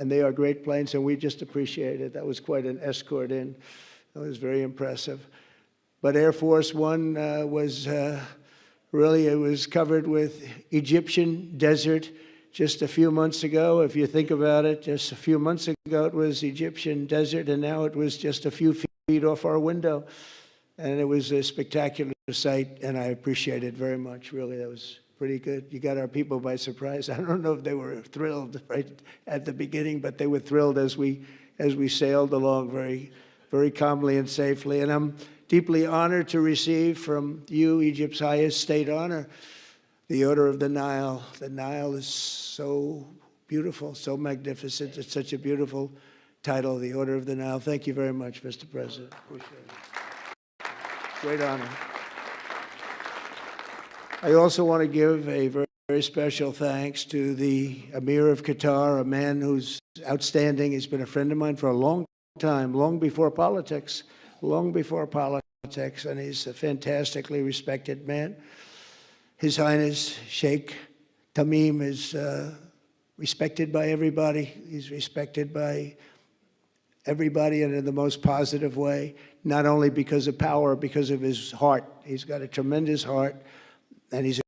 and they are great planes, and we just appreciate it. That was quite an escort in. That was very impressive. But Air Force One was really, it was covered with Egyptian desert just a few months ago. If you think about it, just a few months ago it was Egyptian desert, and now it was just a few feet off our window. And it was a spectacular sight, and I appreciate it very much. Really, that was pretty good. You got our people by surprise. I don't know if they were thrilled right at the beginning, but they were thrilled as we sailed along very, very calmly and safely. And I'm deeply honored to receive from you, Egypt's highest state honor, the Order of the Nile. The Nile is so beautiful, so magnificent. It's such a beautiful title, the Order of the Nile. Thank you very much, Mr. President. Appreciate it. Great honor. I also want to give a very, very special thanks to the Emir of Qatar, a man who's outstanding. He's been a friend of mine for a long time, long before politics, and he's a fantastically respected man. His Highness Sheikh Tamim is respected by everybody. He's respected by everybody, and in the most positive way, not only because of power, because of his heart. He's got a tremendous heart, and he's